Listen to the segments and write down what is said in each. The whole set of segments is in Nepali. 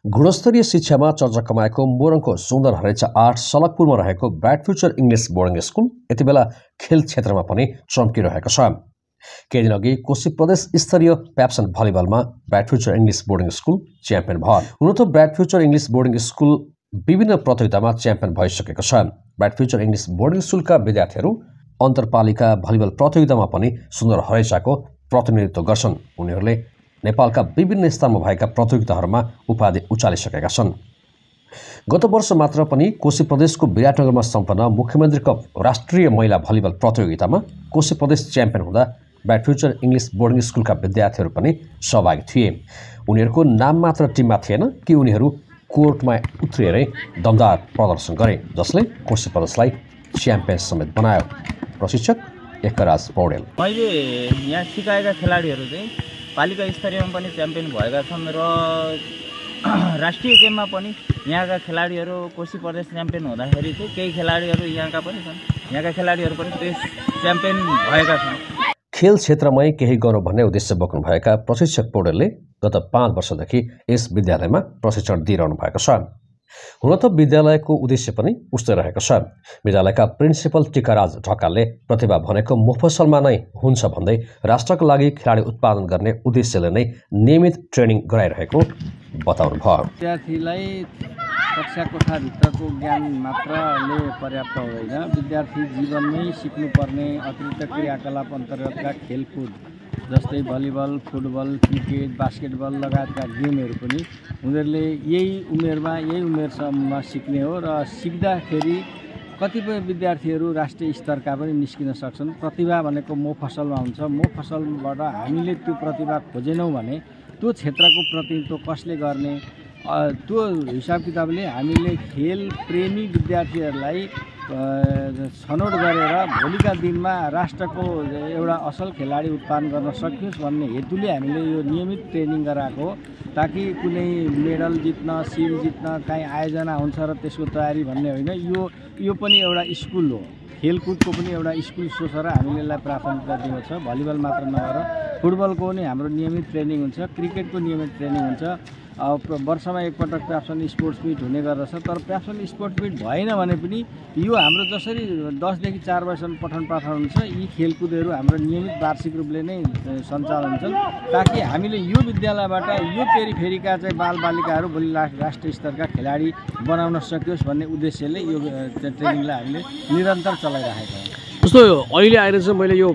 गुणस्तरीय शिक्षामा चर्चा कमाएको मोरङको सुन्दर हरेचा 8 सलकपुरमा रहेको bright future English boarding school यति बेला खेल क्षेत्रमा पनि चम्किरहेको छ। केही दिनअघि कोशी प्रदेश स्तरीय प्याप्सन भलिबलमा bright future English boarding school champion भयो। हुन त bright future English boarding school विभिन्न प्रतियोगितामा च्याम्पियन भइसकेको छ। ब्राइट फ्युचर इङ्ग्लिस बोर्डिङ स्कुलका विद्यार्थीहरू अन्तरपालिका भलिबल प्रतियोगितामा पनि सुन्दर हरेचाको प्रतिनिधित्व गर्छन्। उनीहरूले नेपालका विभिन्न स्थानमा भएका प्रतियोगिताहरूमा उपाधि उचालिसकेका छन्। गत वर्ष मात्र पनि कोशी प्रदेशको विराटनगरमा सम्पन्न मुख्यमन्त्री कप राष्ट्रिय महिला भलिबल प्रतियोगितामा कोशी प्रदेश च्याम्पियन हुँदा ब्राइट फ्युचर इङ्ग्लिस बोर्डिङ स्कुलका विद्यार्थीहरू पनि सहभागी थिए। उनीहरूको नाम मात्र टिममा थिएन कि उनीहरू कोर्टमा उत्रिएरै दमदार प्रदर्शन गरे, जसले कोशी प्रदेशलाई च्याम्पियन समेत बनायो। प्रशिक्षक एकराज पौडेल। मैले यहाँ सिकाएका खेलाडीहरू चाहिँ पालिका स्तरीयमा पनि च्याम्पियन भएका छन् र राष्ट्रिय गेममा पनि यहाँका खेलाडीहरू कोशी प्रदेश च्याम्पियन हुँदाखेरि चाहिँ केही खेलाडीहरू यहाँका पनि छन्। यहाँका खेलाडीहरू पनि देश च्याम्पियन भएका छन्। खेल क्षेत्रमै केही गरौँ भन्ने उद्देश्य बोक्नुभएका प्रशिक्षक पौडेलले गत 5 वर्षदेखि यस विद्यालयमा प्रशिक्षण दिइरहनु भएको छ। हुन त विद्यालयको उद्देश्य पनि उस्तै रहेको छ। विद्यालयका प्रिन्सिपल टिकाराज ढकालले प्रतिभा भनेको मुफसलमा नै हुन्छ भन्दै राष्ट्रका लागि खेलाडी उत्पादन गर्ने उद्देश्यले नै नियमित ट्रेनिङ गराइरहेको बताउनु भयो। विद्यार्थीलाई कक्षा कोठाभित्रको ज्ञान मात्रले पर्याप्त हुँदैन। विद्यार्थी जीवनमै सिक्नुपर्ने अतिरिक्त क्रियाकलाप अन्तर्गतका खेलकुद जस्तै भलिबल, फुटबल, क्रिकेट, बास्केटबल लगायतका गेमहरू पनि उनीहरूले यही उमेरसम्म सिक्ने हो र सिक्दाखेरि कतिपय विद्यार्थीहरू राष्ट्रिय स्तरका पनि निस्किन सक्छन्। प्रतिभा भनेको मोफसलमा हुन्छ। मोफसलबाट हामीले त्यो प्रतिभा खोजेनौँ भने त्यो क्षेत्रको प्रतिनिधित्व कसले गर्ने, त्यो हिसाब किताबले हामीले खेल प्रेमी विद्यार्थीहरूलाई छनौट गरेर भोलिका दिनमा राष्ट्रको एउटा असल खेलाडी उत्पादन गर्न सकियोस् भन्ने हेतुले हामीले यो नियमित ट्रेनिङ गराएको हो, ताकि कुनै मेडल जित्न, सिल जित्न काहीँ आयोजना हुन्छ र त्यसको तयारी भन्ने होइन। यो पनि एउटा स्कुल हो, खेलकुदको पनि एउटा स्कुल सोचेर हामीले यसलाई प्राथमिकता दिएको छ। भलिबल मात्र नभएर फुटबलको पनि हाम्रो नियमित ट्रेनिङ हुन्छ, क्रिकेटको नियमित ट्रेनिङ हुन्छ। वर्षमा एकपटक प्याप्सन स्पोर्ट्स मिट हुने गर्दछ, तर प्याप्सन स्पोर्ट्स मिट भएन भने पनि यो हाम्रो जसरी 10 देखि 4 वर्षसम्म पठन पाठन हुन्छ, यी खेलकुदहरू हाम्रो नियमित वार्षिक रूपले नै सञ्चालन हुन्छन्, ताकि हामीले यो विद्यालयबाट यो पेरिफेरीका चाहिँ बालबालिकाहरू भोलि राष्ट्रिय स्तरका खेलाडी बनाउन सकियोस् भन्ने उद्देश्यले यो ट्रेनिङलाई हामीले निरन्तर चलाइरहेका छौँ। जस्तो अहिले आएर चाहिँ मैले यो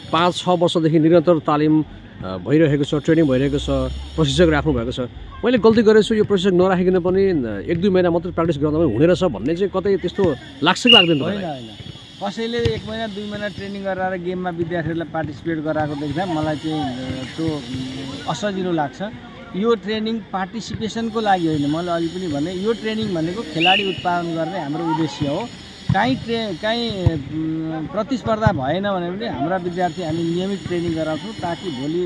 5-6 वर्षदेखि निरन्तर तालिम भइरहेको छ, ट्रेनिङ भइरहेको छ, प्रशिक्षक राख्नु भएको छ। मैले गल्ती गरेछु, यो प्रशिक्षक नराखिकन पनि 1-2 महिना मात्रै प्र्याक्टिस गर्दा पनि हुने रहेछ भन्ने चाहिँ कतै त्यस्तो लाग्छ कि लाग्दैन? होइन, कसैले 1 महिना 2 महिना ट्रेनिङ गराएर गेममा विद्यार्थीहरूलाई पार्टिसिपेट गराएको देख्दा मलाई चाहिँ त्यो असजिलो लाग्छ। यो ट्रेनिङ पार्टिसिपेसनको लागि होइन, मैले अघि पनि भने यो ट्रेनिङ भनेको खेलाडी उत्पादन गर्ने हाम्रो उद्देश्य हो। काहीँ प्रतिस्पर्धा भएन भने पनि हाम्रा विद्यार्थी हामी नियमित ट्रेनिङ गराउँछौँ, ताकि भोलि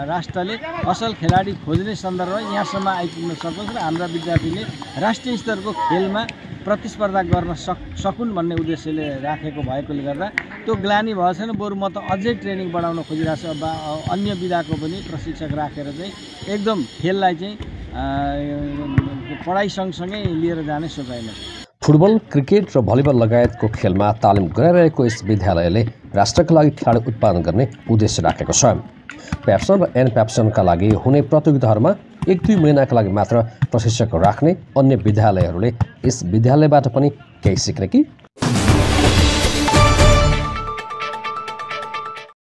राष्ट्रले असल खेलाडी खोज्ने सन्दर्भमा यहाँसम्म आइपुग्न सकोस् र हाम्रा विद्यार्थीले राष्ट्रिय स्तरको खेलमा प्रतिस्पर्धा गर्न सकुन् भन्ने उद्देश्यले राखेको भएकोले गर्दा त्यो ग्लानी भएको छैन। बरु म त अझै ट्रेनिङ बढाउन खोजिरहेको छु। अब अन्य विधाको पनि प्रशिक्षक राखेर चाहिँ एकदम खेललाई चाहिँ पढाइ सँगसँगै लिएर जाने सोचाइमा छ। फुटबल, क्रिकेट र भलिबल लगायतको खेलमा तालिम गराइरहेको यस विद्यालयले राष्ट्रका लागि खेलाडी उत्पादन गर्ने उद्देश्य राखेको छ। प्याप्सन र एनप्याप्सनका लागि हुने प्रतियोगिताहरूमा 1-2 महिनाका लागि मात्र प्रशिक्षक राख्ने अन्य विद्यालयहरूले यस विद्यालयबाट पनि केही सिक्ने कि